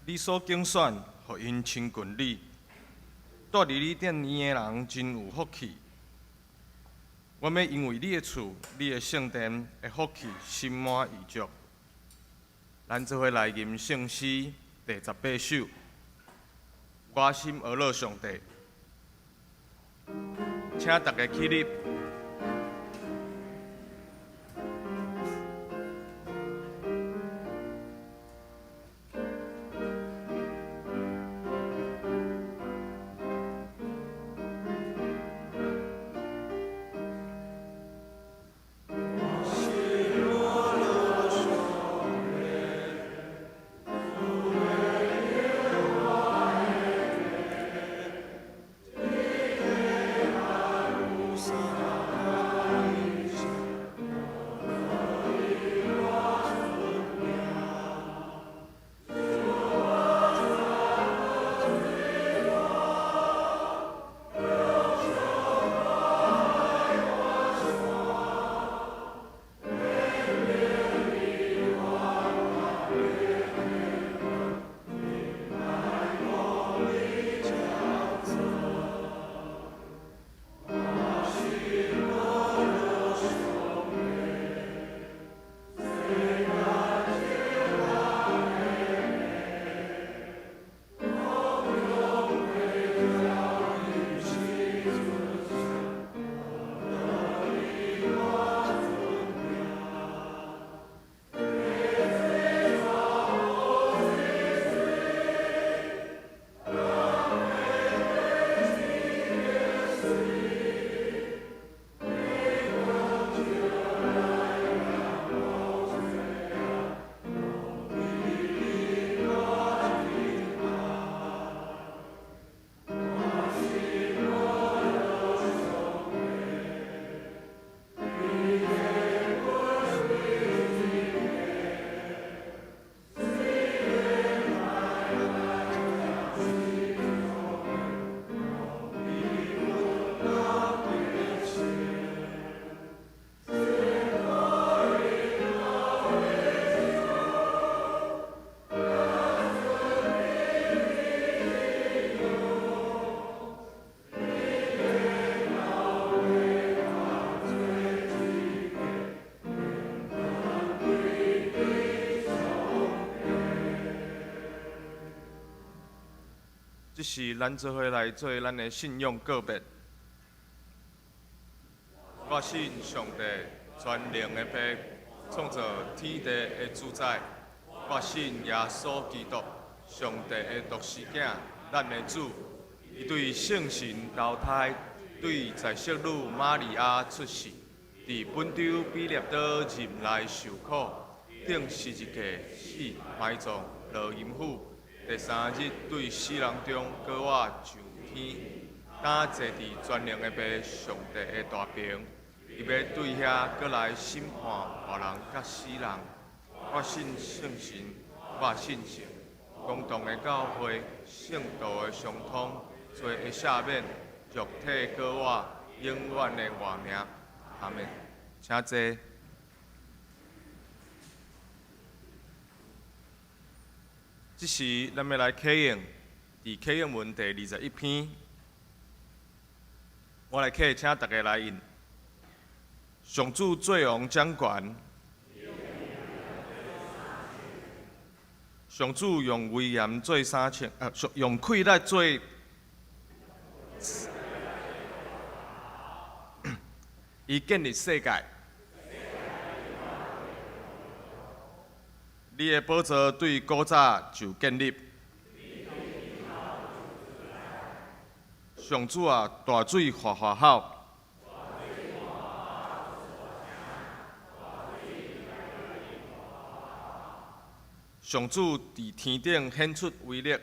你所揀選，予𪜶親近你。蹛佇你殿院的人真有福氣。阮欲因為你的厝、你的聖殿的福氣心滿意足。咱做伙來吟聖詩第18首。我心阿樂上帝，請大家起立。這是咱做伙來做咱的信仰告白。我信上帝全能的父，創造天地的主宰。我信耶穌基督，上帝的獨生囝，咱的主。伊對聖神投胎，對在聖女瑪利亞出世，佇本丟彼拉多任內受苦，釘十字架死，埋葬，落陰府。第三日對死人中閣活上天，今坐佇全能的父上帝的大爿，伊欲對遐閣來審判活人佮死人。我信聖神，我信聖公同的教會，聖徒的相通，罪的赦免，肉體閣活，永遠的活命。阿們，請坐。這時，咱欲來啟應，佇啟應文第21篇，我來啟，請大家來應。上主做王掌權，上主用威嚴做衫穿，用氣力做，伊建立世界。你的寶座對古早就建立。上主啊，大水嘩嘩吼。上主佇天頂顯出威力。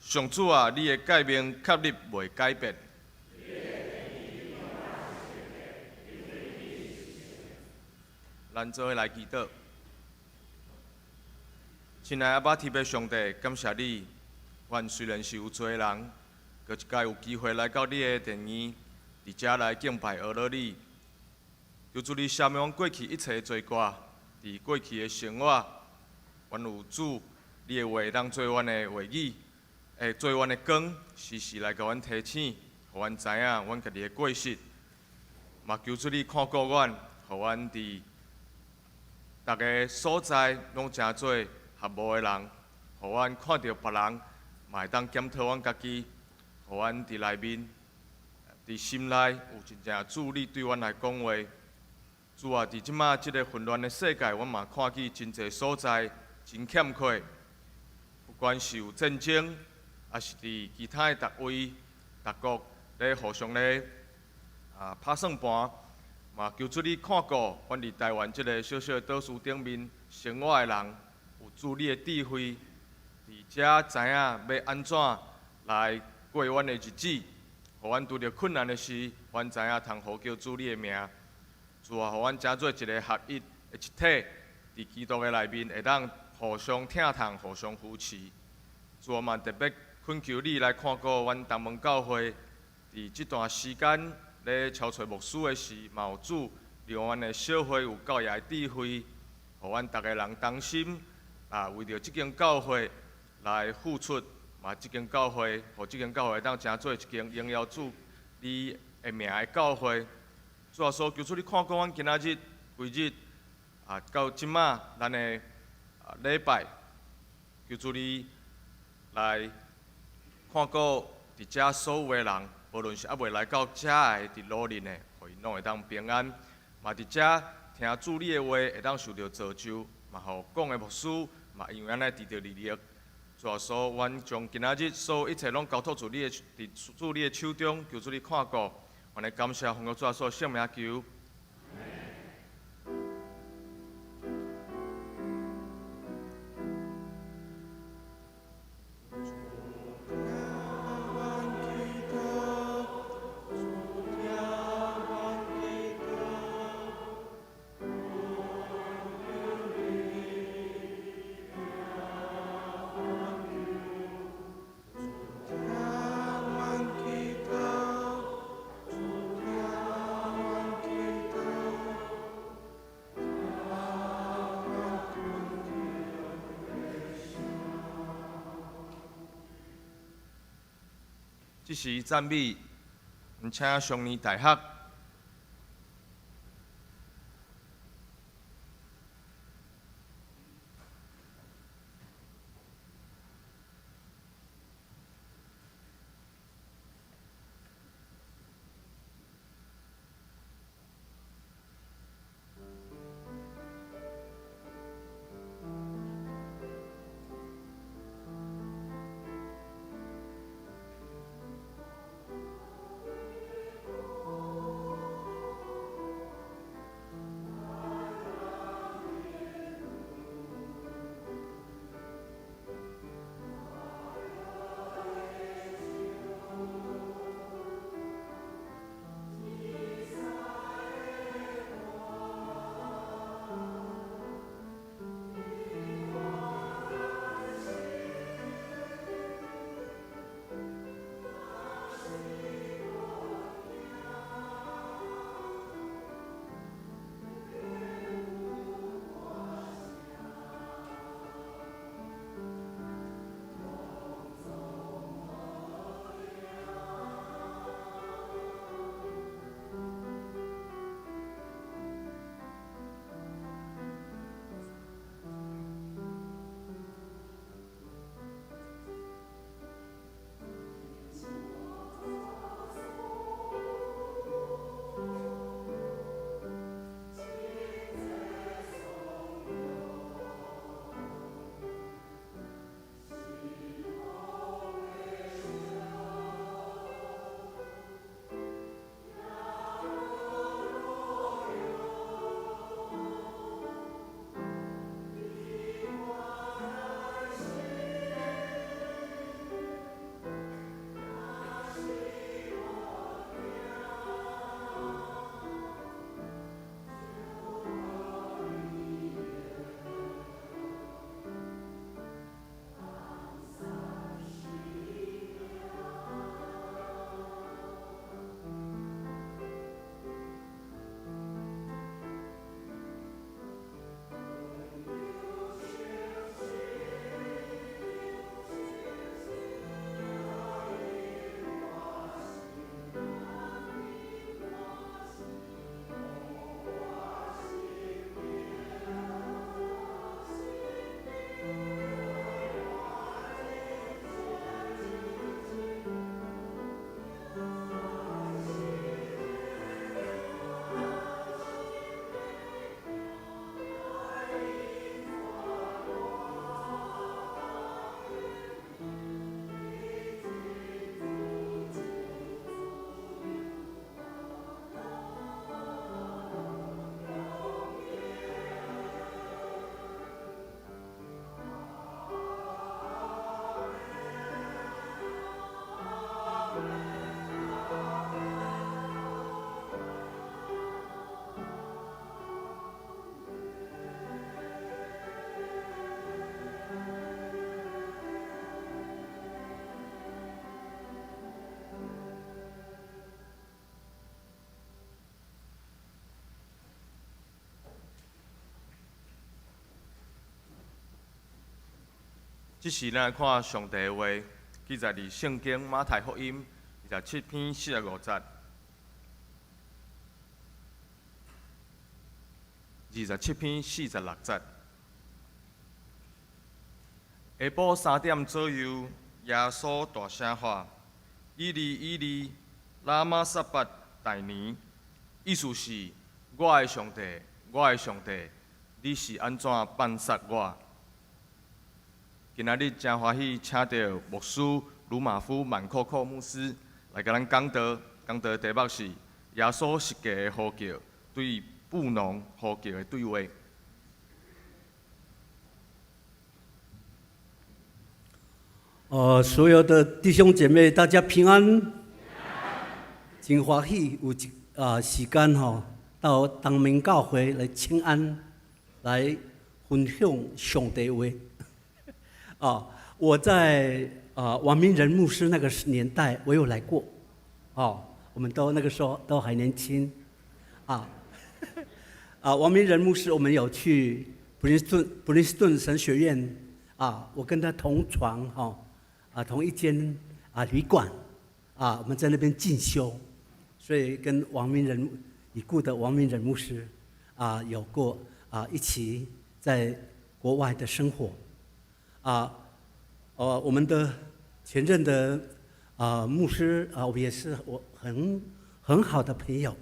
上主啊，你的誡命確立袂改變。咱做伙來祈禱。親愛阿爸天父上帝，感謝你。阮雖然是有罪的人，閣一擺有機會來到你的殿院，佇遮來敬拜阿樂你。求主你赦免阮過去一切的罪過，佇過去的生活，阮有主你的話會當做阮的話語，會做阮的光，時時來共阮提醒，予阮知影阮家己的過失。嘛求主你看顧阮，予阮佇逐个所在攏成做合無的人，予阮看著別人，嘛會當檢討阮家己，予阮佇內面，佇心內有真正主你對阮來講話。主啊，佇這馬這个混亂的世界，阮嘛看見真濟所在真欠缺，不管是有戰爭，抑是佇其他的逐位、逐國咧互相咧拍算盤，嘛求主你看顧阮佇台灣這个小小的島嶼頂面生活的人，有主你的智慧，佇遮知影欲按怎來過阮的日子，予阮拄著困難的時，阮知影通呼叫主你的名。主啊，予阮成做一个合一的一體，佇基督的內面會當互相疼痛、互相扶持。主啊，嘛特別懇求你來看顧阮東門教會，佇這段時間咧超揣牧師的時，嘛有主讓阮的小會有教育的智慧，予阮逐个人同心為著這間教會來付出，嘛這間教會，予這間教會會當成做一間榮耀主你的名的教會。主啊，所求主你看顧阮今仔日規日到這馬咱的禮拜，求主你來看顧佇遮所有的人，無論是猶未來到遮的，佇路面的，予𪜶攏會當平安。嘛佇遮聽主你的話，會當受著造就，嘛予講的牧師嘛因為按呢得著力量。主啊，所阮將今仔日所有一切攏交託主你的佇主你的手中，求主你看顧。阮來感謝奉主耶穌聖名求。這時讚美，請上年大學。這時咱來看上帝的話，記載佇聖經馬太福音27篇45節。27篇46節。下晡3點左右，耶穌大聲喊：以利以利，喇瑪撒巴大尼？意思是：我的上帝，我的上帝，你是按怎放殺我？今仔日誠歡喜，請著牧師魯馬夫滿扣扣牧師來共咱講道。講道的題目是耶穌十架的呼叫，對布農呼叫的對話。所有的弟兄姐妹，大家平安。真歡喜有一時間吼，到東門教會來請安，來分享上帝話。我在王明仁牧師那個年代，我有來過。哦，我們都那個時候都還年輕。王明仁牧師，我們有去普林斯頓神學院。我跟他同床哈，同一間旅館，我們在那邊進修，所以跟王明仁已故的王明仁牧師有過一起在國外的生活。我們的前任的牧師我也是我很好的朋友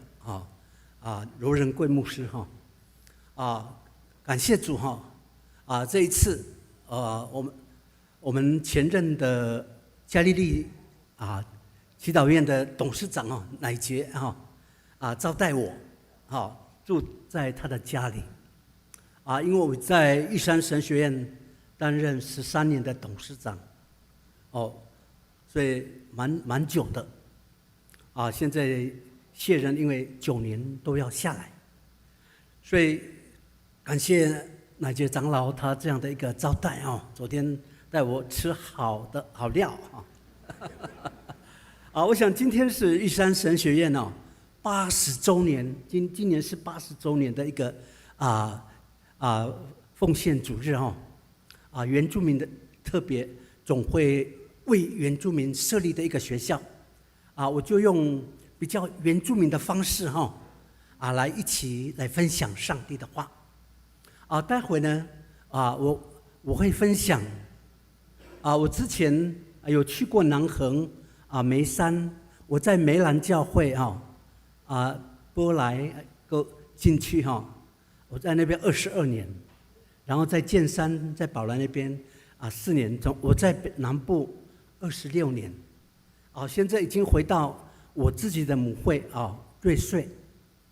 羅仁貴牧師哈，感謝主哈，這一次我們前任的加利利祈禱院的董事長哦乃杰哈招待我，住在他的家裡，因為我在玉山神學院擔任13年的董事長，哦，所以蠻久的，現在卸任，因為9年都要下來，所以感謝乃杰長老他這樣的一個招待哦，昨天帶我吃好的好料啊，我想今天是玉山神學院哦80週年，今年是80週年的一個奉獻主日哦。原住民的特別總會為原住民設立的一個學校，我就用比較原住民的方式哈，來一起來分享上帝的話。待會呢，我會分享，我之前有去過南橫梅山，我在梅蘭教會哈，波來過進去哈，我在那邊22年。然後在建山，在寶來那邊4年，從我在南部26年，現在已經回到我自己的母會瑞穗、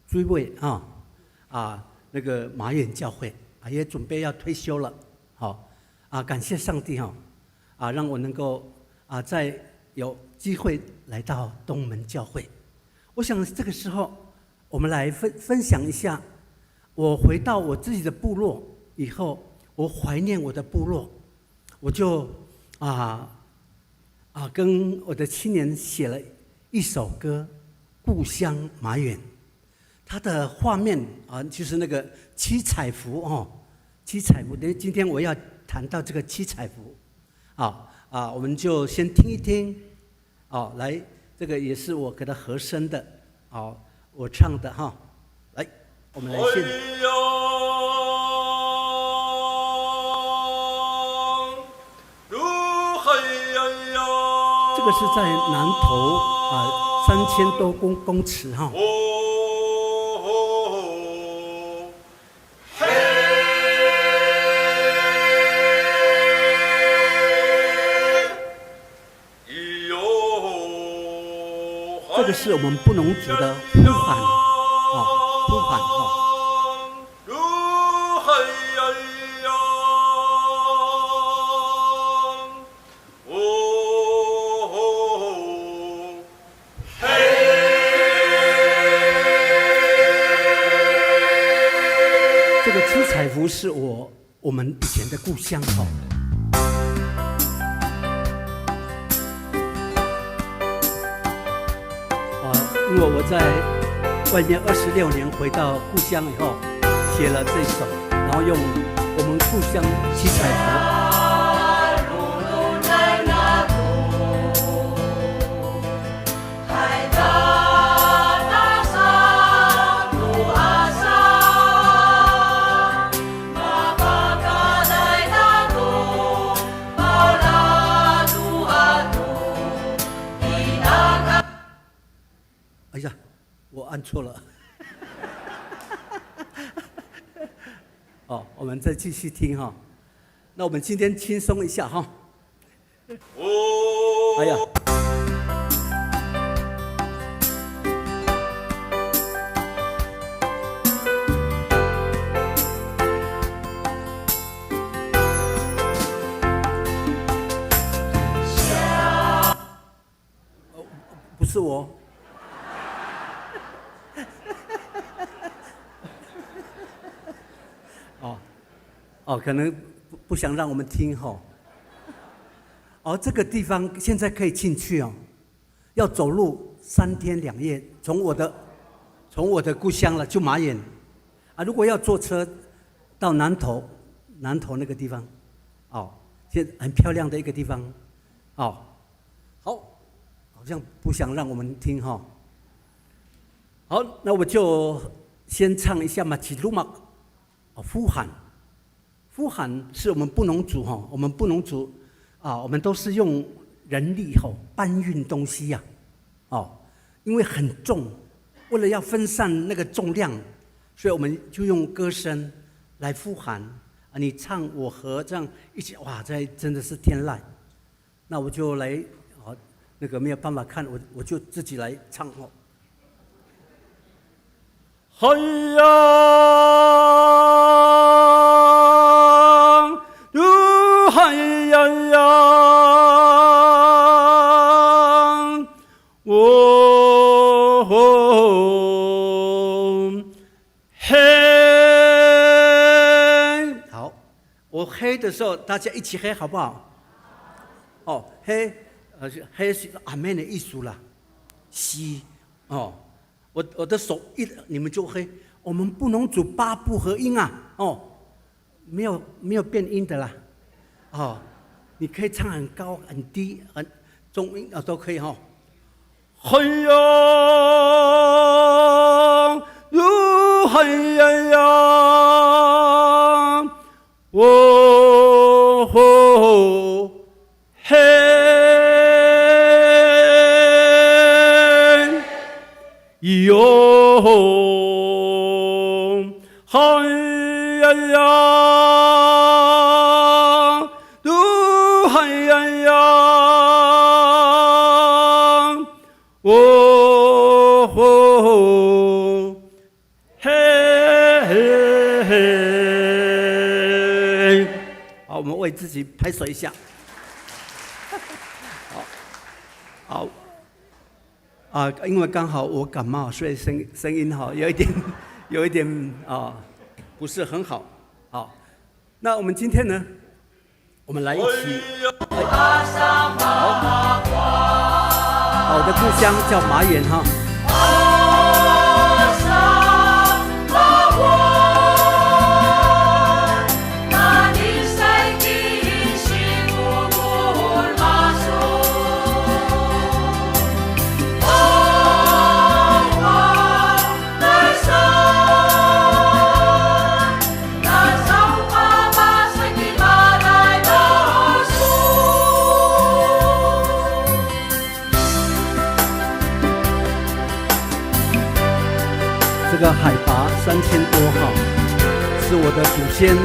追尾那個馬遠教會也準備要退休了，好感謝上帝哈讓我能夠再有機會來到東門教會。我想這個時候我們來分享一下，我回到我自己的部落以後，我懷念我的部落，我就跟我的青年寫了一首歌《故鄉馬遠》，它的畫面就是那個七彩符哦，七彩符。等今天我要談到這個七彩符，我們就先聽一聽，哦，來，這個也是我給他和聲的，哦，我唱的哈，來，我們來先。這個是在南投3000多公尺哈。這個是我們布農族的呼喊呼喊哈。這個七彩湖是我們以前的故鄉哈。因為我在外面26年回到故鄉以後，寫了這首，然後用我們故鄉七彩湖。哦，我們再繼續聽哈。那我們今天輕鬆一下哈。哎呀！不是我。哦，哦，可能不想讓我們聽吼。哦，這個地方現在可以進去哦，要走路3天2夜，從我的故鄉了，就馬遠啊。如果要坐車到南投，南投那個地方，哦，現在很漂亮的一個地方，哦，好，好像不想讓我們聽哈。好，那我就先唱一下嘛，macilumak，哦，呼喊，呼喊是我們布農族哈，我們布農族。啊，我們都是用人力吼搬運東西呀，哦，因為很重，為了要分散那個重量，所以我們就用歌聲來呼喊啊，你唱我和這樣一起，哇，這真的是天籟。那我就來，哦，那個沒有辦法看，我就自己來唱哦。嗨呀！嗨呀呀！哦嘿，好，我嘿的時候，大家一起嘿，好不好？哦，嘿，嘿是阿們的意思啦，是，哦，我的手一，你們就嘿，我們布農族八部合音啊，哦，沒有變音的啦。哦，你可以唱很高、很低、很中音啊，都可以哈。嘿呀，喲嘿呀呀，哦吼嘿，喲嘿呀呀。嗨呀呀，哦吼嘿嘿，好，我們為自己拍手一下。好，好，啊，因為剛好我感冒，所以聲音哈有一點啊，不是很好。好，那我們今天呢？我們來一起。好，我的故鄉叫馬遠哈。這個海拔3000多哈，是我的祖先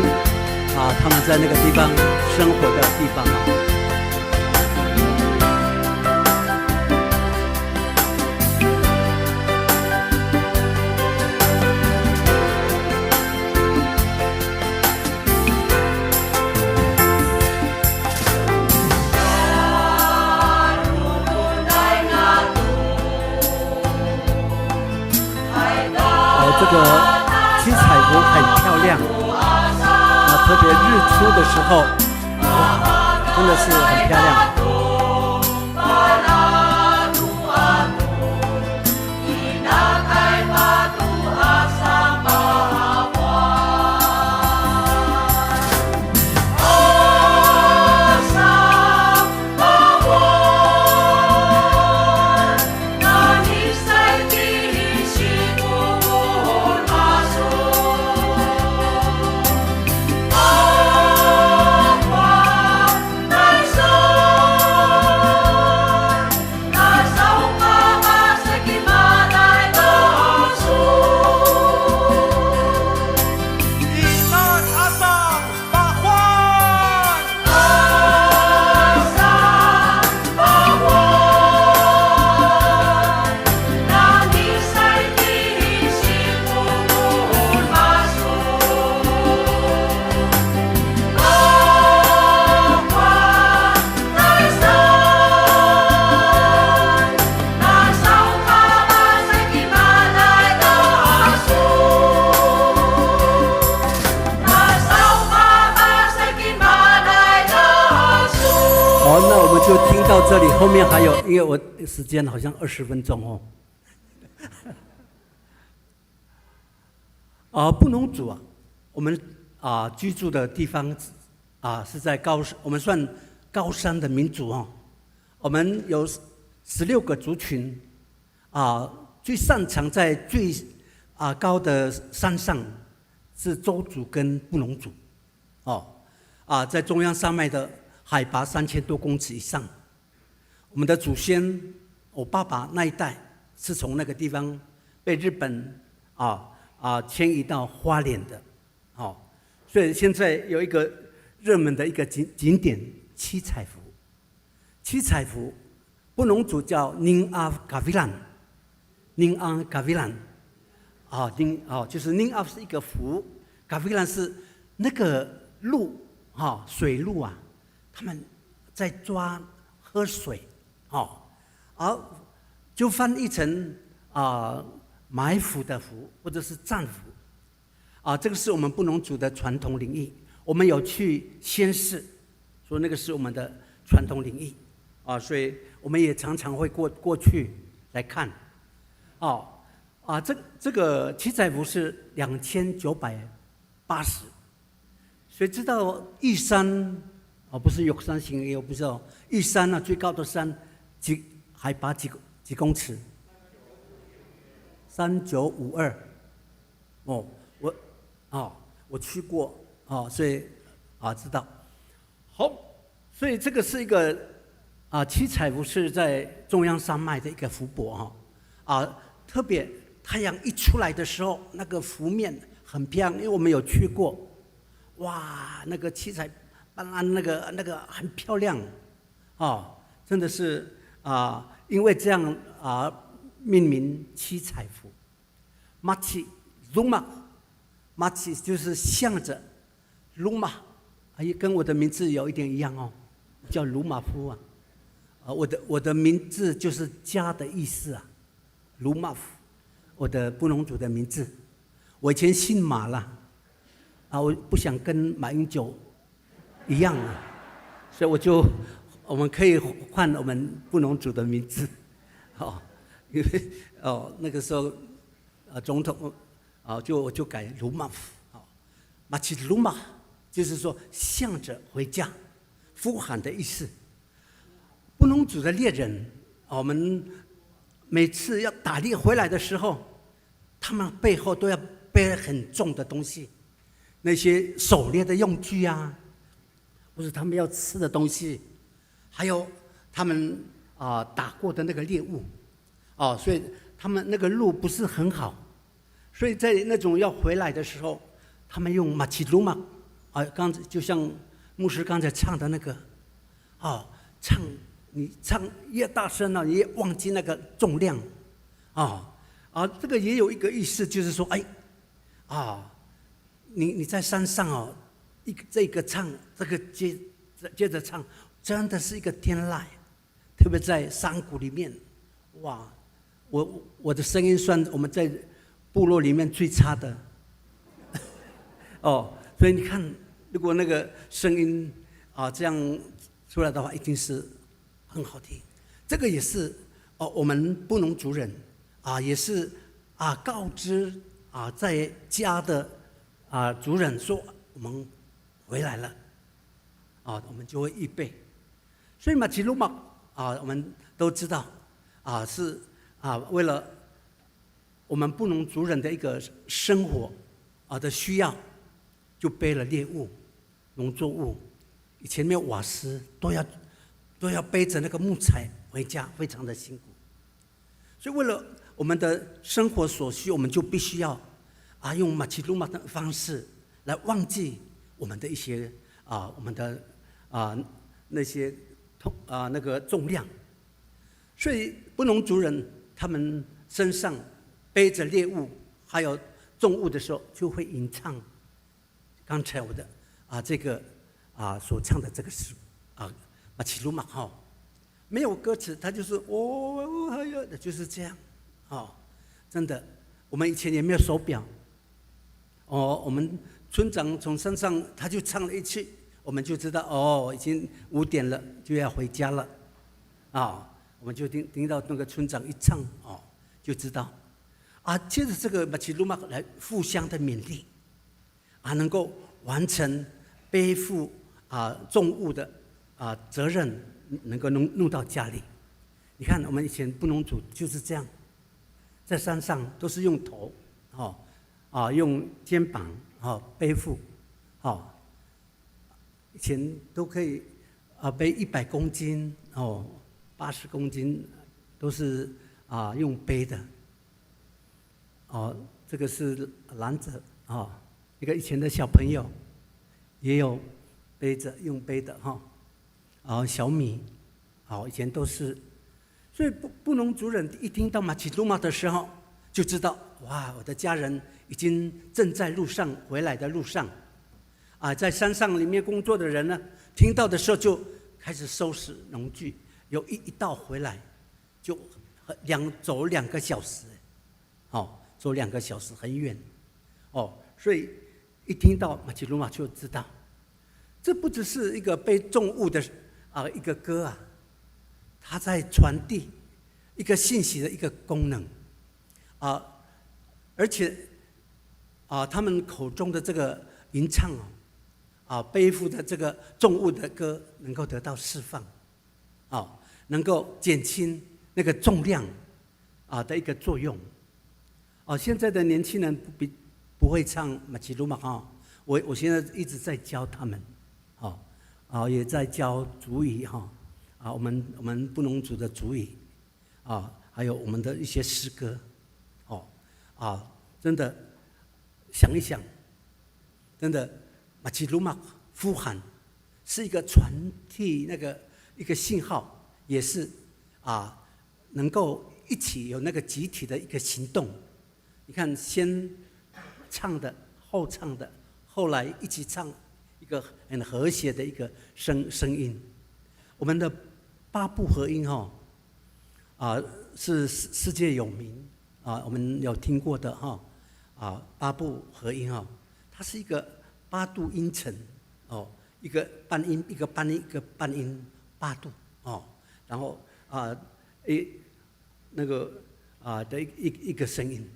啊，他們在那個地方生活的地方啊。這個七彩湖很漂亮，啊，特別日出的時候，哇，真的是很漂亮。就聽到這裡，後面還有，因為我時間好像20分鐘哦。啊，布農族啊，我們啊居住的地方啊是在高，我們算高山的民族哦。我們有16個族群，啊，最擅長在最高的山上是鄒族跟布農族，哦，啊，在中央山脈的海拔3000多公尺以上，我們的祖先，我爸爸那一代是從那個地方被日本遷移到花蓮的，哦，所以現在有一個熱門的一個景點七彩湖，七彩湖，布農族叫寧阿卡維蘭，寧阿卡維蘭，啊，寧哦就是寧阿是一個湖，卡維蘭是那個鹿哈水鹿啊。他們在抓喝水，哦，而就翻譯成啊埋伏的伏，或者是戰俘，啊，這個是我們布農族的傳統領域。我們有去宣誓，說那個是我們的傳統領域，啊，所以我們也常常會過去來看，哦，啊，這個七彩湖是2980，誰知道玉山？哦，不是玉山行，我不知道玉山啊，最高的山幾海拔幾公尺？3952。哦，我去過，哦，所以啊知道。好，所以這個是一個啊七彩湖是在中央山脈的一個湖泊哈，啊，特別太陽一出來的時候，那個湖面很漂亮，因為我們有去過，哇，那個七彩斑斕，那個很漂亮，哦，真的是啊，因為這樣啊命名七彩湖。馬起魯馬，馬起就是向着魯馬，哎，跟我的名字有一點一樣哦，叫魯馬夫啊，啊，我的名字就是家的意思啊，魯馬夫，我的布農族的名字，我以前姓馬了，啊，我不想跟馬英九一樣啊，所以我們可以換我們布農族的名字，好，因為哦那個時候啊總統啊就我就改魯馬夫，好，馬起魯馬，就是說向着回家，呼喊的意思。布農族的獵人，我們每次要打獵回來的時候，他們背後都要背很重的東西，那些狩獵的用具啊，或者他們要吃的東西，還有他們啊打過的那個獵物，哦，所以他們那個路不是很好，所以在那種要回來的時候，他們用馬奇魯馬，啊，剛才就像牧師剛才唱的那個，哦，唱你唱越大聲了，你越忘記那個重量，啊，啊，這個也有一個意思，就是說，哎，啊，你在山上哦，一個這個唱，這個接着唱，真的是一個天籟，特別在山谷裡面，哇，我的聲音算我們在部落裡面最差的，哦，所以你看，如果那個聲音啊這樣出來的話，一定是很好聽。這個也是哦，我們布農族人啊，也是啊，告知啊，在家的啊族人說我們回來了，啊，我們就會預備。所以馬奇魯馬啊，我們都知道啊，是啊，為了我們布農族人的一個生活啊的需要，就背了獵物、農作物。以前沒有瓦斯，都要背着那個木材回家，非常的辛苦。所以為了我們的生活所需，我們就必須要啊用馬奇魯馬的方式來忘記我們的一些啊我們的啊那些痛啊那個重量。所以布農族人他們身上背着獵物還有重物的時候，就會吟唱剛才我的啊這個啊所唱的這個詩啊馬奇魯馬哈，沒有歌詞，他就是哦哎呀，就是這樣，哦，真的，我們以前也沒有手錶，哦，我們村長從山上他就唱了一句，我們就知道哦，已經5點了，就要回家了。啊，我們就聽到那個村長一唱哦，就知道。啊，借著這個 macilumaq 來互相的勉勵，啊，能夠完成背負啊重物的啊責任，能夠弄到家裡。你看，我們以前布農族就是這樣，在山上都是用頭，哦，啊，用肩膀，哦，背負，哦，以前都可以啊背100公斤，哦，80公斤，都是啊用背的。哦，這個是籃子哦，一個以前的小朋友也有背着用背的哈，哦，小米，好，以前都是，所以布農族人一聽到 macilumaq 的時候，就知道哇，我的家人已經正在路上回來的路上，啊，在山上裡面工作的人呢，聽到的時候就開始收拾農具，有一道回來，就走2個小時，哦。走兩個小時很遠，哦，所以一聽到 macilumaq 就知道，這不只是一個背重物的啊一個歌啊，它在傳遞一個信息的一個功能，啊，而且啊他們口中的這個吟唱哦，啊背負的這個重物的歌能夠得到釋放，啊，能夠減輕那個重量啊的一個作用。哦，現在的年輕人不會唱 macilumaq 哈，我現在一直在教他們，哦，啊也在教族語哈，啊我們布農族的族語，啊還有我們的一些詩歌，哦，啊真的想一想，真的 macilumaq 呼喊是一個傳遞那個一個信號，也是啊能夠一起有那個集體的一個行動。你看，先唱的，後唱的，後來一起唱，一個很和諧的一個聲音。我們的八部合音哈，啊是世界有名啊，我們有聽過的哈，啊八部合音哈，它是一個八度音程哦，一個半音一個半音一個半音8度哦，然後啊一那個啊的一個聲音。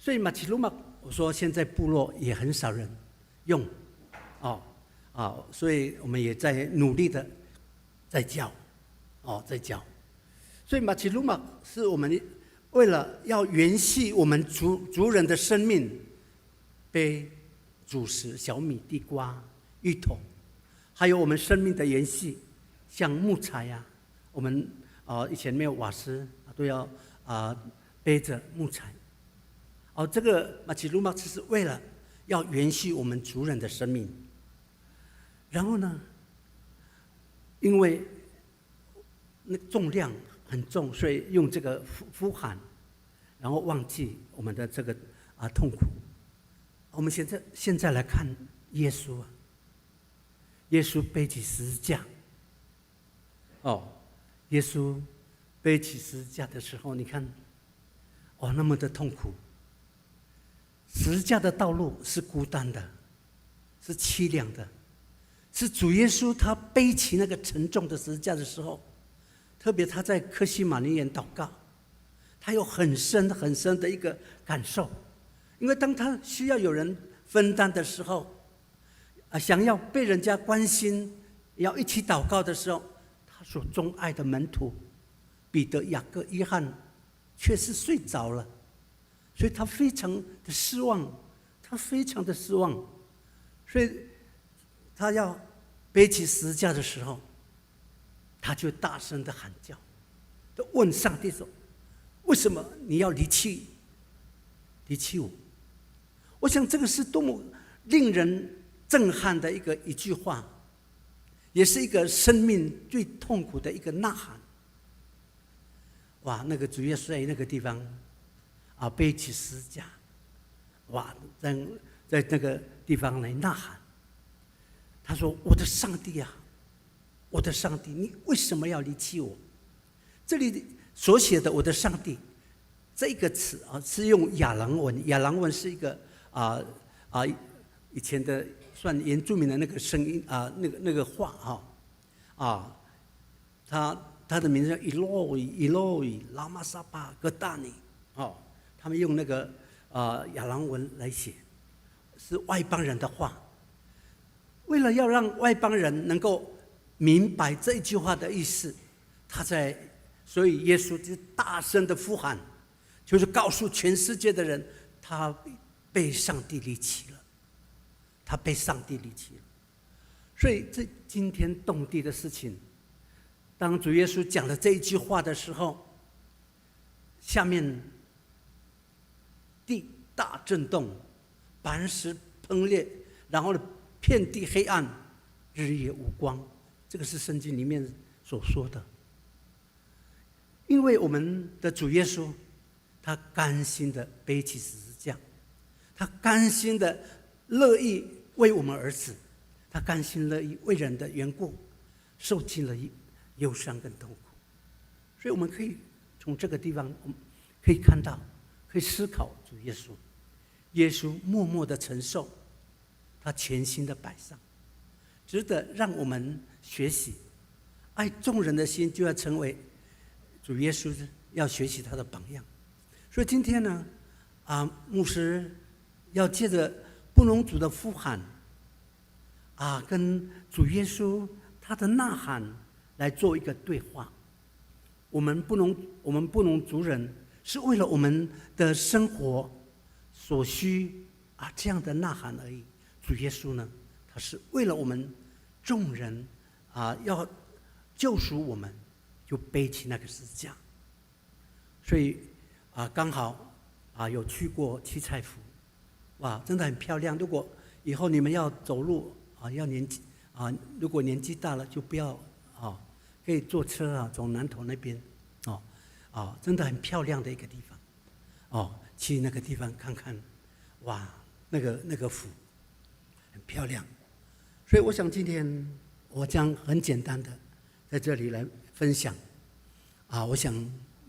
所以 macilumaq，我說現在部落也很少人用，哦，啊，所以我們也在努力的在教，哦，在教。所以 macilumaq 是我們為了要延續我們族人的生命，背主食小米、地瓜、芋頭，還有我們生命的延續，像木材呀，我們啊以前沒有瓦斯，都要啊背着木材。哦，這個 macilumaq 是為了要延續我們族人的生命。然後呢，因為那重量很重，所以用這個呼喊，然後忘記我們的這個啊痛苦。我們現在來看耶穌啊，耶穌背起十字架。哦，耶穌背起十字架的時候，你看，哦，那麼的痛苦。十字架的道路是孤單的，是淒涼的，是主耶穌他背起那個沉重的十字架的時候，特別他在客西馬尼園禱告，他有很深很深的一個感受，因為當他需要有人分擔的時候，啊，想要被人家關心，要一起禱告的時候，他所鍾愛的門徒彼得、雅各、約翰，卻是睡着了。所以他非常的失望，他非常的失望，所以他要背起十字架的時候，他就大聲的喊叫，就問上帝說：“為什麼你要離棄我？”我想這個是多麼令人震撼的一句話，也是一個生命最痛苦的一個吶喊。哇，那個主耶穌在那個地方。啊，背起十字架，哇，在那個地方來吶喊。他說：“我的上帝啊，我的上帝，你為什麼要離棄我？”這裡所寫的“我的上帝”這個詞啊，是用亞蘭文。亞蘭文是一個以前的算原住民的那個聲音啊，那個話哈啊，他他的名字叫 Eloi Eloi 拉玛撒巴各大尼，哦，他们用那个亚兰文来写，是外邦人的话。为了要让外邦人能够明白这一句话的意思，所以耶稣就大声的呼喊，就是告诉全世界的人，他被上帝离弃了，他被上帝离弃了。所以这惊天动地的事情，当主耶稣讲了这一句话的时候，下面地大震动，磐石崩裂，然后呢，遍地黑暗，日夜无光。这个是圣经里面所说的。因为我们的主耶稣，他甘心的背起十字架，他甘心的乐意为我们而死，他甘心乐意为人的缘故，受尽了忧伤跟痛苦。所以我们可以从这个地方，我们可以看到，可以思考主耶稣，耶稣默默的承受，他全心的摆上，值得让我们学习。爱众人的心，就要成为主耶稣要学习他的榜样。所以今天呢，牧师要借着布农族的呼喊，跟主耶稣他的呐喊来做一个对话。我们布农族人是为了我们的生活所需这样的呐喊而已。主耶稣呢，他是为了我们众人要救赎我们，就背起那个十字架。所以刚好有去过七彩湖，哇，真的很漂亮。如果以后你们要走路啊，要年纪啊，如果年纪大了就不要啊，可以坐车啊，从南投那边，哦，真的很漂亮的一个地方，哦，去那个地方看看，哇，那个湖很漂亮。所以我想今天我将很简单的在这里来分享，我想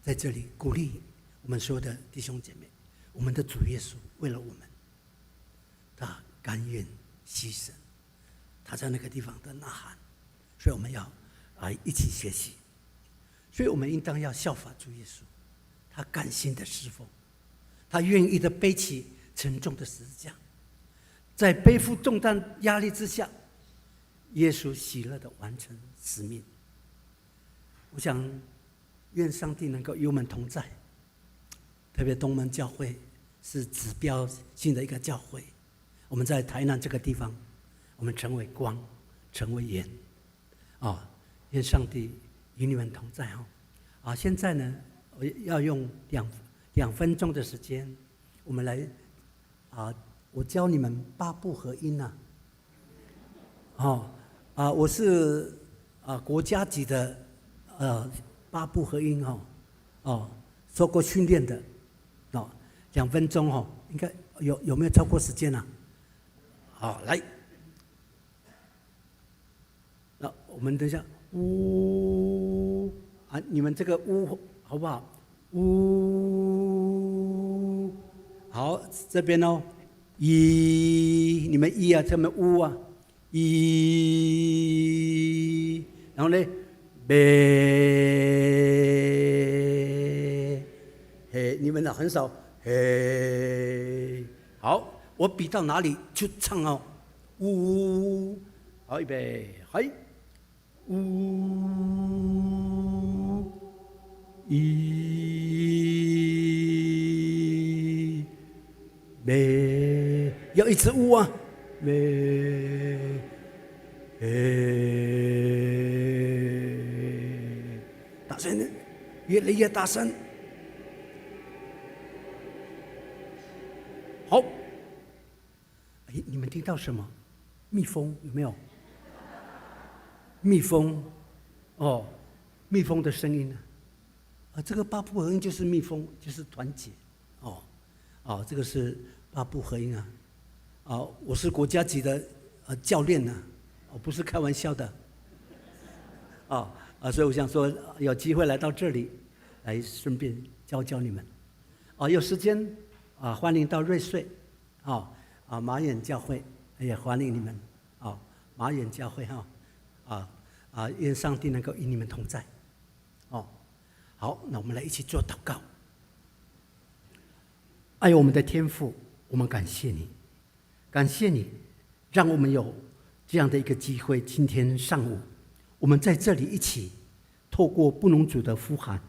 在这里鼓励我们所有的弟兄姐妹，我们的主耶稣为了我们，他甘愿牺牲，他在那个地方的呐喊，所以我们要一起学习，所以我们应当要效法主耶稣，他甘心的侍奉，他愿意的背起沉重的十字架，在背负重担压力之下，耶稣喜乐的完成使命。我想，愿上帝能够与我们同在。特别东门教会是指标性的一个教会，我们在台南这个地方，我们成为光，成为盐，啊，愿上帝与你们同在哦。现在呢，我要用2分钟的时间，我们来，我教你们八部合音呐。哦，我是国家级的八部合音哦，受过训练的，哦，2分钟哦，应该有没有超过时间呢？好，来，那我们等一下，呜啊，你们这个呜好不好？呜，好，这边哦，一，你们一啊，这边呜啊，一，然后呢，べ，嘿，你们呢很少，嘿，好，我比到哪里就唱哦，呜，好，预备，嘿，呜，一，べ，要一直呜啊，べ，嘿，大声，越来越大声。好，哎，你们听到什么？蜜蜂有没有？蜜蜂，哦，蜜蜂的声音呢？这个八部合音就是蜜蜂，就是团结，哦，这个是八部合音啊，我是国家级的教练呢，我不是开玩笑的，所以我想说有机会来到这里，来顺便教教你们，有时间欢迎到瑞穗，马远教会也欢迎你们，马远教会哈，愿上帝能够与你们同在。好，那我們來一起做禱告。愛我們的天父，我們感謝你，感謝你，讓我們有這樣的一個機會。今天上午，我們在這裡一起，透過布農族的呼喊，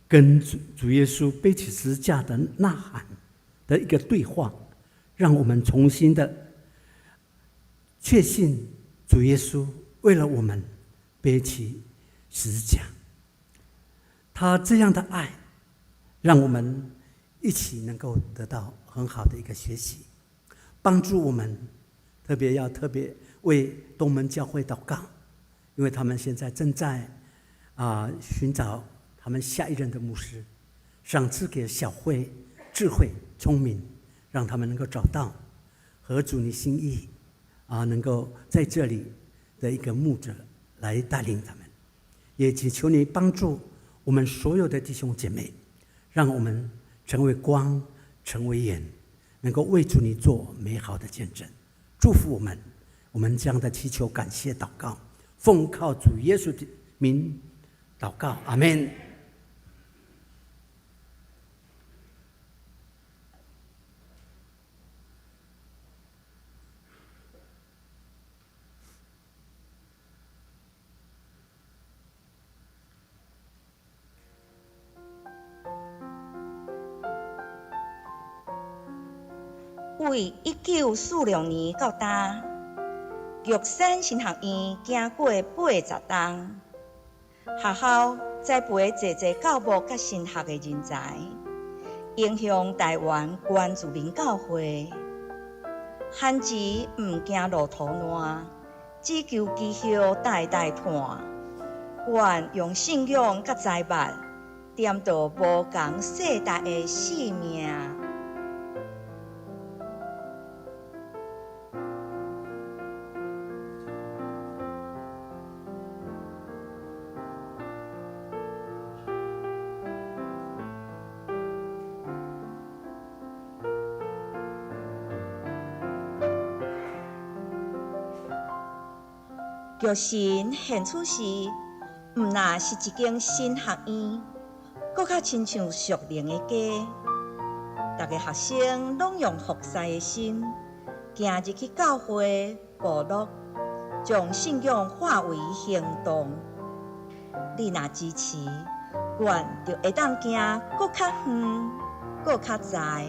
跟主耶穌背起十字架的吶喊的一個對話，讓我們重新的確信主耶穌為了我們背起十字架，他這樣的愛，讓我們一起能夠得到很好的一個學習，幫助我們，特別要特別為東門教會禱告，因為他們現在正在尋找他們下一任的牧師，賞賜給小會智慧、聰明，讓他們能夠找到合主你心意能夠在這裡的一個牧者來帶領他們，也祈求你幫助我們所有的弟兄姐妹，讓我們成為光，成為鹽，能夠為主你做美好的見證，祝福我們。我們這樣的祈求、感謝、禱告，奉靠主耶穌的名禱告，阿門。為1946年到今，玉山神學院行過80冬，學校栽培濟濟教牧佮神學的人才，影響臺灣原住民教會。番薯毋驚路途爛，只求機票代代伴。願用信仰佮財物，點著無仝世代的性命。玉神現此時，毋若是一間神學院，閣較親像屬靈的家。逐个學生攏用服侍的心，行入去教會部落，將信仰化為行動。你若支持，阮就會當行閣較遠，閣較在。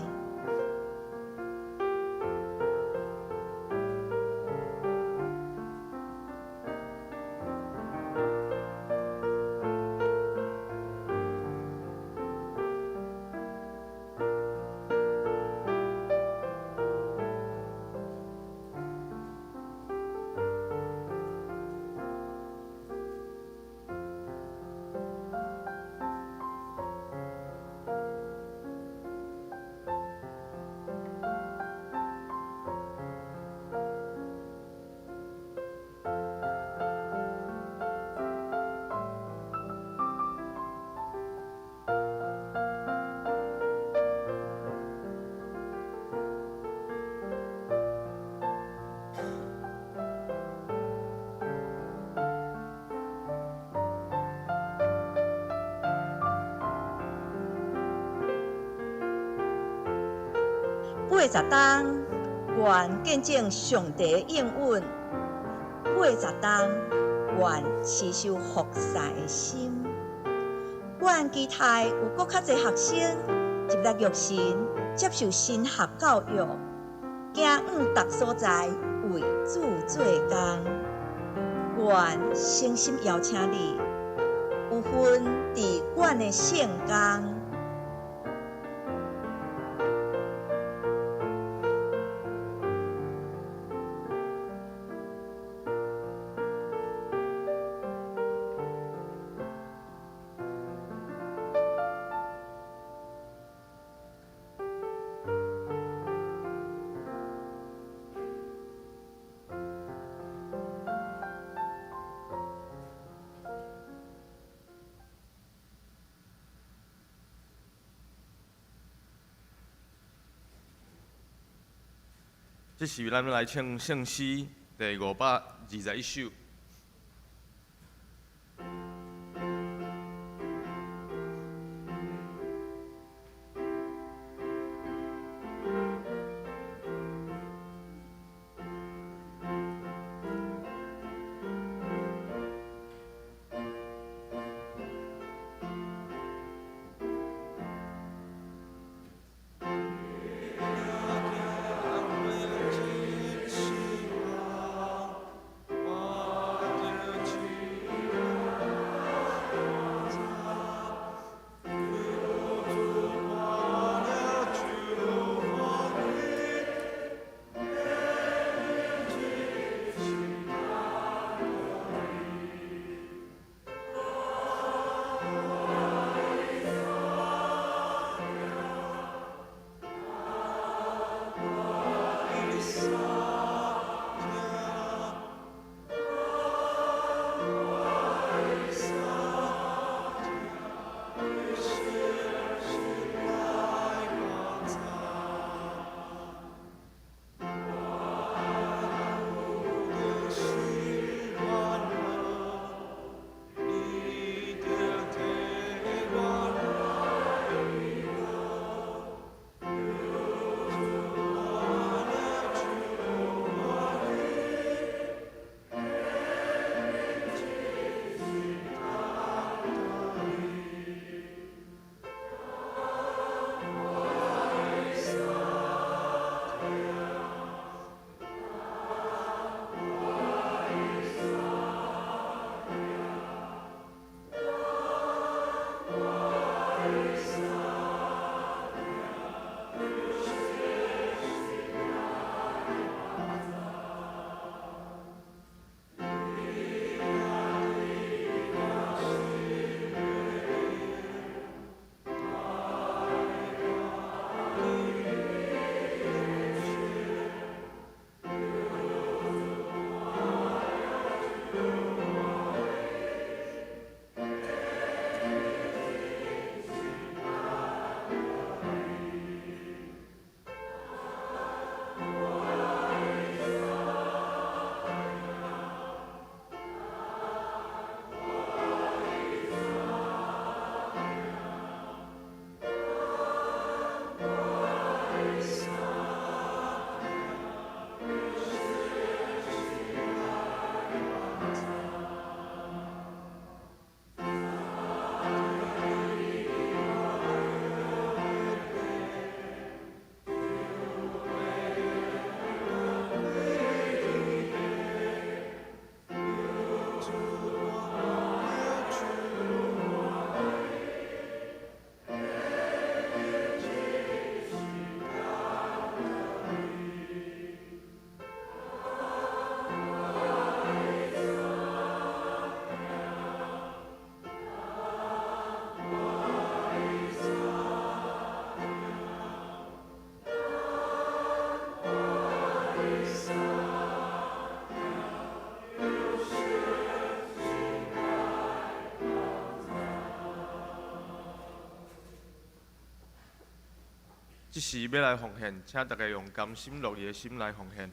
80冬，願見證上帝的應允；80冬，願持守服侍的心。阮期待有閣較濟學生入來玉神接受神學教育，行往逐所在為主做工。願誠心邀請你，有份佇阮的聖工。這時，咱來唱聖詩第521首。這時欲來奉獻，請大家用甘心樂意的心來奉獻。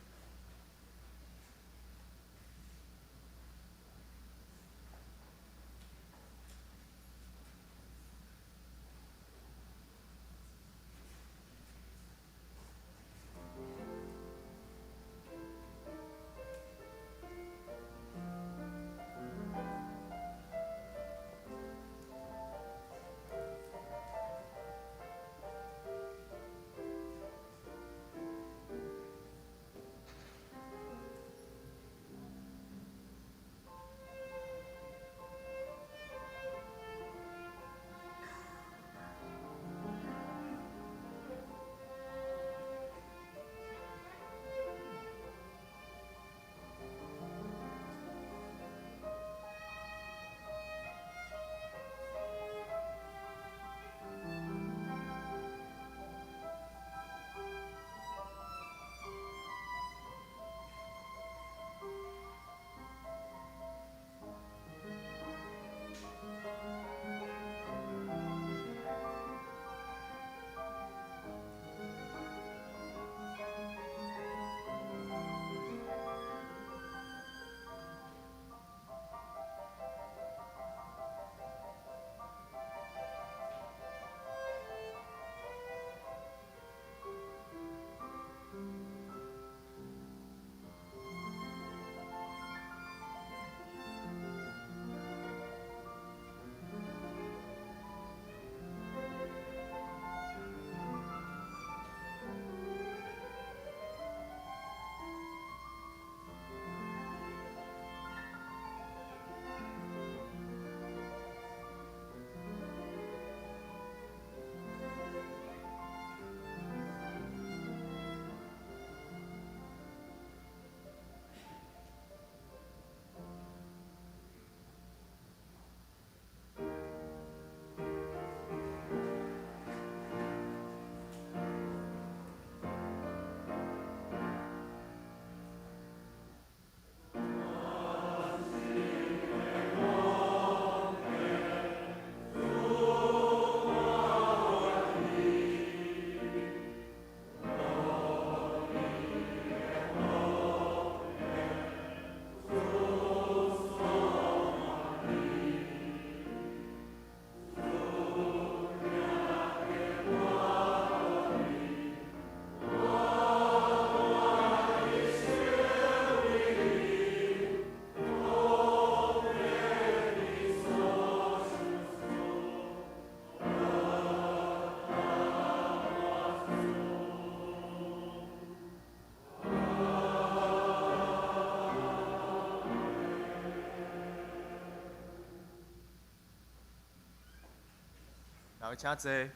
大家請坐。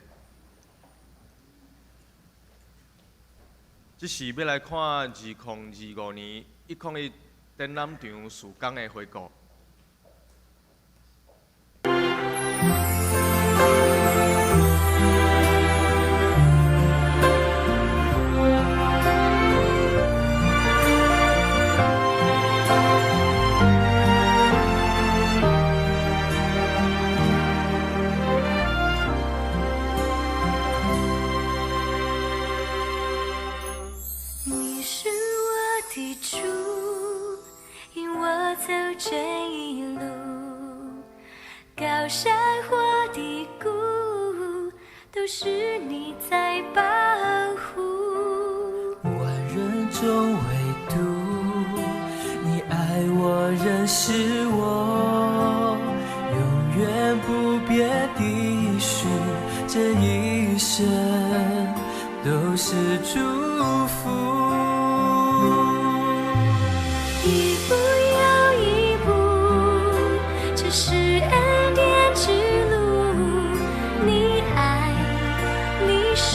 這是欲來看2025年101展覽場事工的回顧。你是我的主，引我走這一路，高山或低谷，都是你在保護。萬人中唯獨你愛我，認識我，永遠不變的許，這一生都是祝福。一步又一步，這是恩典之路。你愛，你手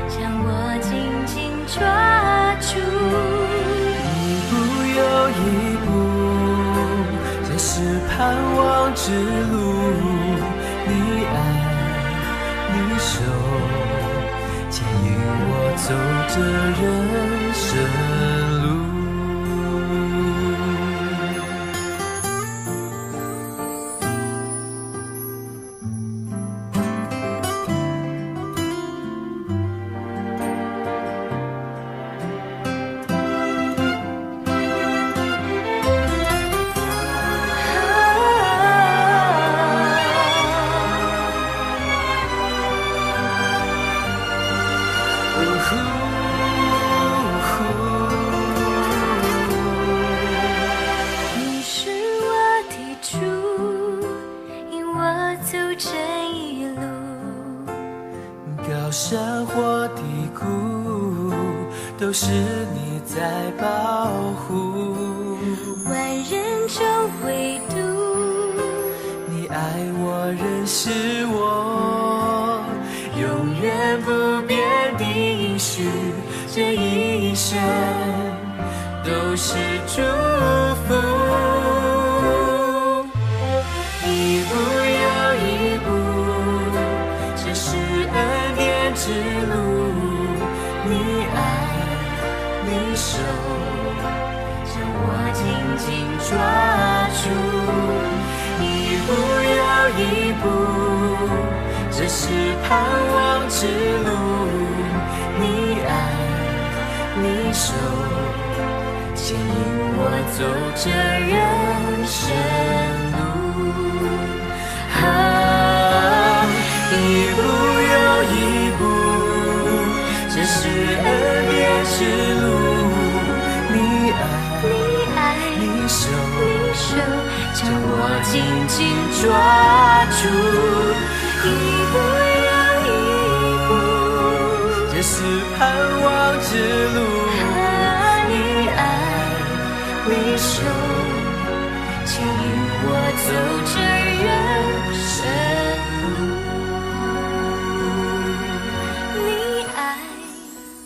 將我緊緊抓住。一步又一步，這是盼望之路。你愛，你手牽引我走這人生路。都是你在保護。萬人中唯獨你愛我，認識我，永遠不變的應許，這一生都是祝福。一步又一步，這是恩典之路。你愛，你手將我緊緊抓住。一步又一步，這是盼望之路。你愛，你手牽引我走這人生路。啊，一步又一步，這是恩典之路。你愛，你愛，你手，你手將我緊緊抓住。一步又一步，這是盼望之路。啊，你愛，你手牽引我走這人生路。你愛，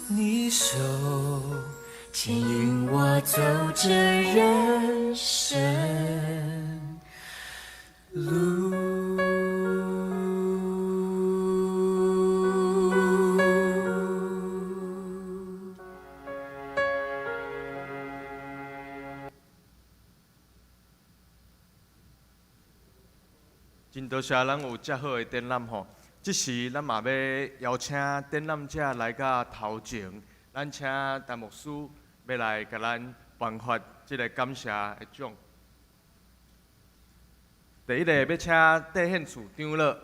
你手牽引我走這人生路。真多謝咱有遮好的展覽吼，這時咱嘛欲邀請展覽者來到頭前，咱請陳牧師欲來共咱頒發這个感謝的獎。第一个欲請戴獻厝長老。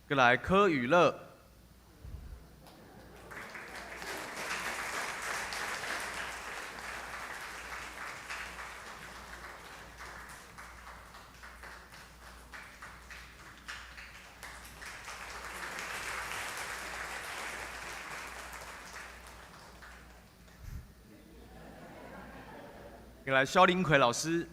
閣來柯宇樂。閣來蕭林奎老師。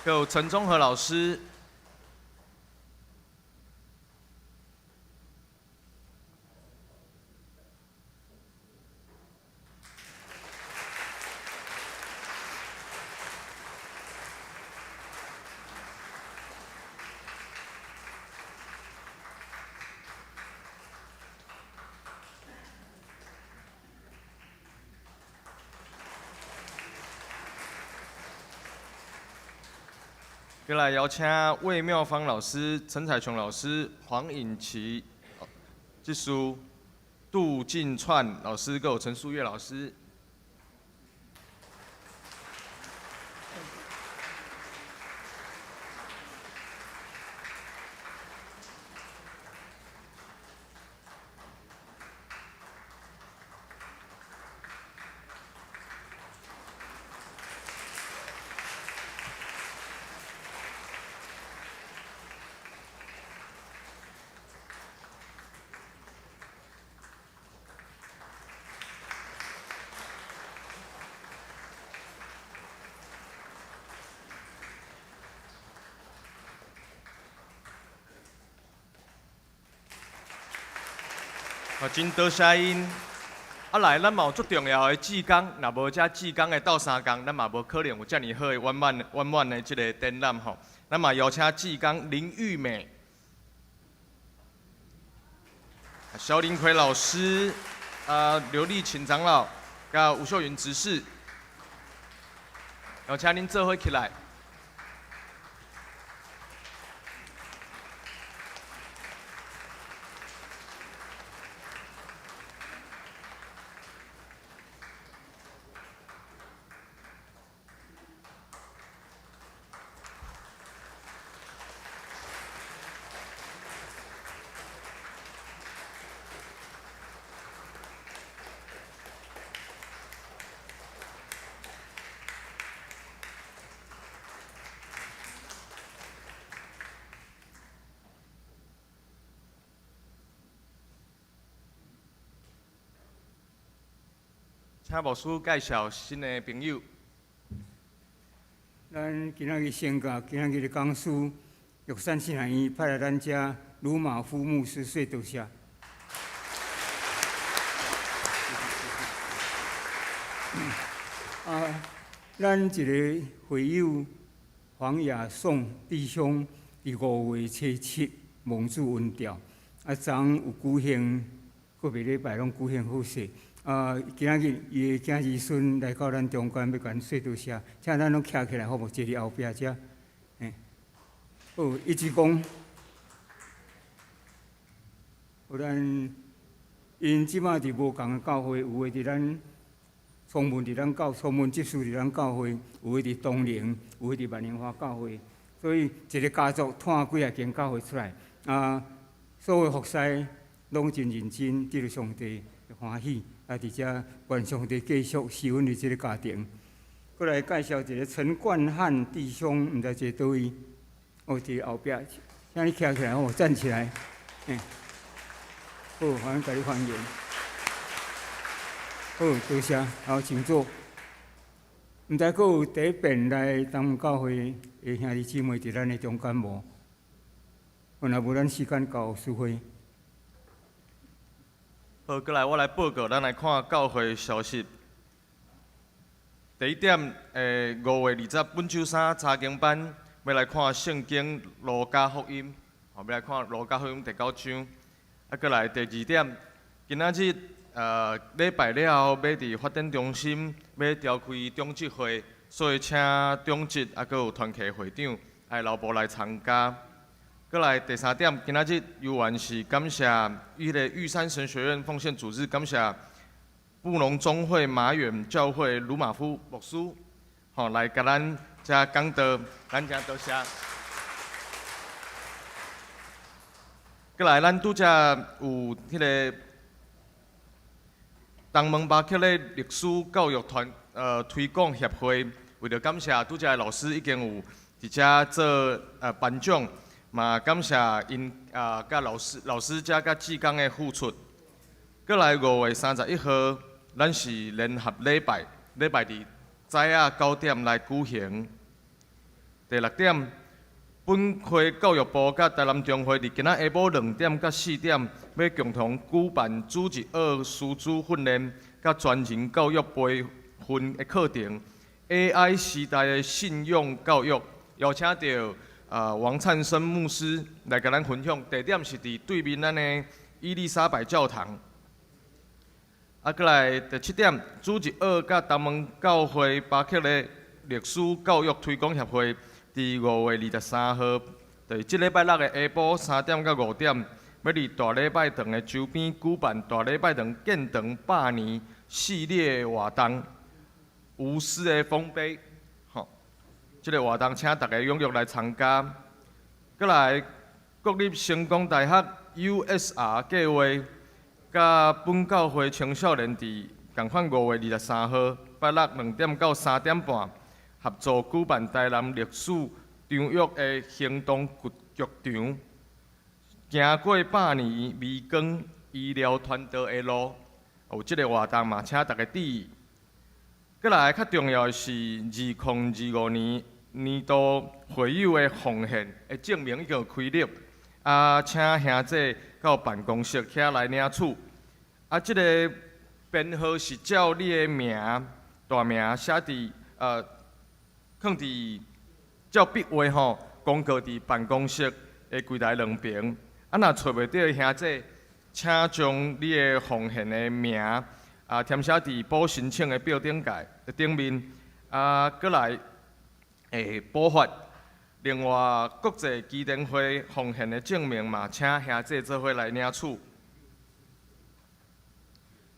有陳忠和老師。閣來邀請魏妙芳老師、陳彩瓊老師、黃穎琪、技師杜進竄老師，閣有陳素月老師。好，真多謝𪜶。啊來，咱嘛有足重要的志工，若無遮志工的鬥相共，咱嘛無可能有遮爾好的圓滿圓滿的這个展覽吼。咱嘛邀請志工林玉美、蕭林奎老師、啊劉麗琴長老、佮吳秀雲執事，邀請恁做伙起來。請牧師介紹新的朋友。咱今仔日先共今仔日的講師玉山神學院派來咱遮魯馬夫牧師說多謝。啊，咱一个會友黃亞宋弟兄，佇5月初7蒙主恩召，啊，昨昏有舉行，個別禮拜攏舉行好勢。啊，今仔日伊的囝兒孫來到咱中間，欲共咱說多謝，請咱攏徛起來好無？坐佇後壁遮，嘿，好，一鞠躬。好，咱𪜶這擺佇無仝的教會，有的佇咱崇文佇咱教，崇文執事佇咱教會，有的佇東寧，有的佇萬榮華教會，所以一个家族湠幾若間教會出來，啊，所有服侍攏真認真，得著上帝歡喜。啊！佇遮願上帝繼續賜恩佇這个家庭。閣來介紹一个陳冠漢弟兄，毋知佇佗位？哦，佇後壁，請你徛起來吼，站起來。嘿，好，歡迎共你歡迎。好，多謝，好，請坐。毋知閣有第一遍來東門教會的兄弟姊妹佇咱的中間無？若無，咱時間交淑慧。好，過來我來報告，咱來看教會消息。第一點，5月20本週三查經班欲來看聖經路加福音，吼，欲來看路加福音第九章。啊，過來第二點，今仔日禮拜了後，欲佇發展中心欲召開長執會，所以請長執啊，閣有團契會長愛留步來參加。過來第三點，今仔日猶原是感謝彼个玉山神學院奉獻組織，感謝布農中會馬遠教會魯馬夫牧師，吼來共咱遮講道，咱誠多謝。過來，咱拄才有彼个東門巴克的歷史教育團推廣協會，為著感謝拄才的老師已經有佇遮做頒獎。嘛感謝𪜶啊，佮老師、老師遮佮志工的付出。過來5月31號，咱是聯合禮拜，禮拜佇早仔9點來舉行。第六點，本會教育部佮台南中會佇今仔下晡2點到4點，欲共同舉辦主日學師資訓練佮專人教育培訓的課程，AI 時代的信用教育，邀請著王燦生牧師來共咱分享，地點是佇對面咱的伊麗莎白教堂。啊，過來第七點，主日學佮東門教會巴克的歷史教育推廣協會，佇5月23號，就是這禮拜六的下晡3點到5點，欲佇大禮拜堂的周邊舉辦大禮拜堂建堂百年系列活動，無私的豐碑。這个活動請大家踴躍來參加。過來，國立成功大學 USR 計劃，佮本教會青少年佇仝款5月23號拜六2點到3點半，合作舉辦台南歷史張約的行動劇場，行過百年微光醫療傳道的路，有這个活動嘛，請大家注意。過來較重要的是，2025年年度會友的奉獻的證明已經有開立，啊，請兄姐到辦公室遐來領取。啊，這个编号是照你的名大名写伫囥伫照笔画吼，公告伫办公室的柜台两边。啊，若揣袂著的兄弟，请将你的奉献的名啊填写伫补申请的表顶界顶面，啊，阁来会补发。另外，国际基金会奉献的证明嘛，请兄弟做伙来领取。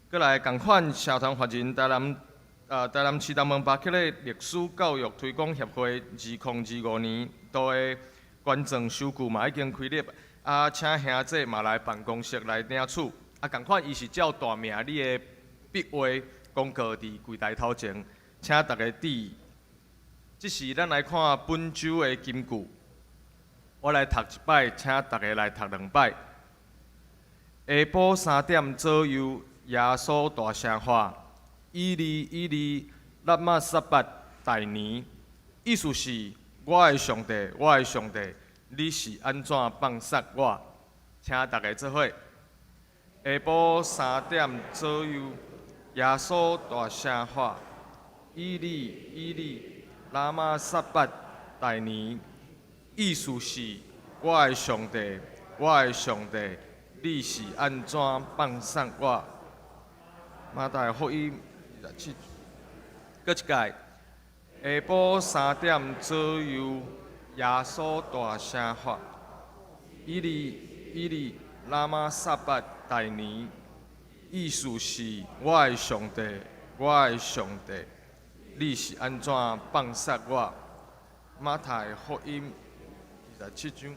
阁来仝款，社团法人台南市东门巴克的历史教育推广协会2025年度的捐赠收据嘛已经开立，啊，请兄弟嘛来办公室来领取。啊，仝款伊是照大名你的笔画公告伫柜台头前，请大家注意。这时咱来看本周的金句，我来读一摆，请大家来读两摆。下晡3点左右，耶稣大声喊：“以利，以利，喇嘛撒巴大尼。”意思是：我的上帝，我的上帝，你是按怎放杀我？请大家做伙。下晡三点左右，耶稣大声喊：“以利，以利，喇嘛撒巴大尼。”意思是：我的上帝，我的上帝，你是按怎放杀我？马太福音27，阁一摆，下晡三点左右，耶稣大声喊：“以利，以利，喇嘛撒巴大尼。”意思是：我的上帝，我的上帝，你是按怎放杀我？马太福音27章，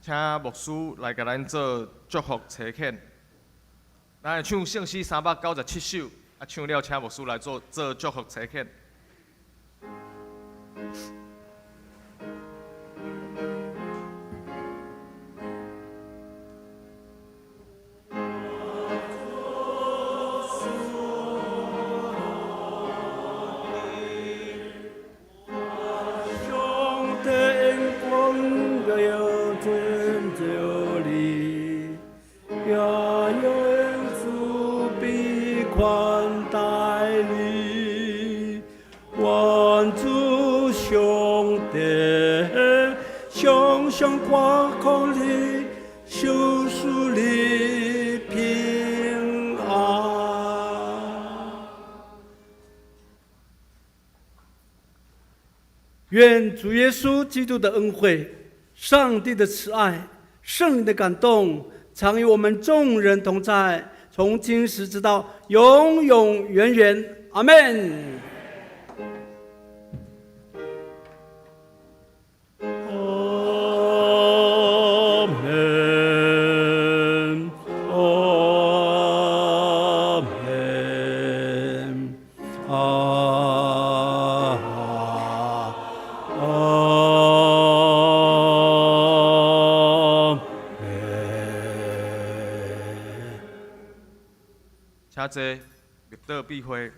请牧师来共咱做祝福差遣。咱来唱圣诗397首，啊，唱了请牧师来做祝福差遣。愿主耶稣基督的恩惠、上帝的慈爱、圣灵的感动，常与我们众人同在，从今时直到永永远远。阿们。阿们，阿们，阿阿们。请坐，默祷闭会。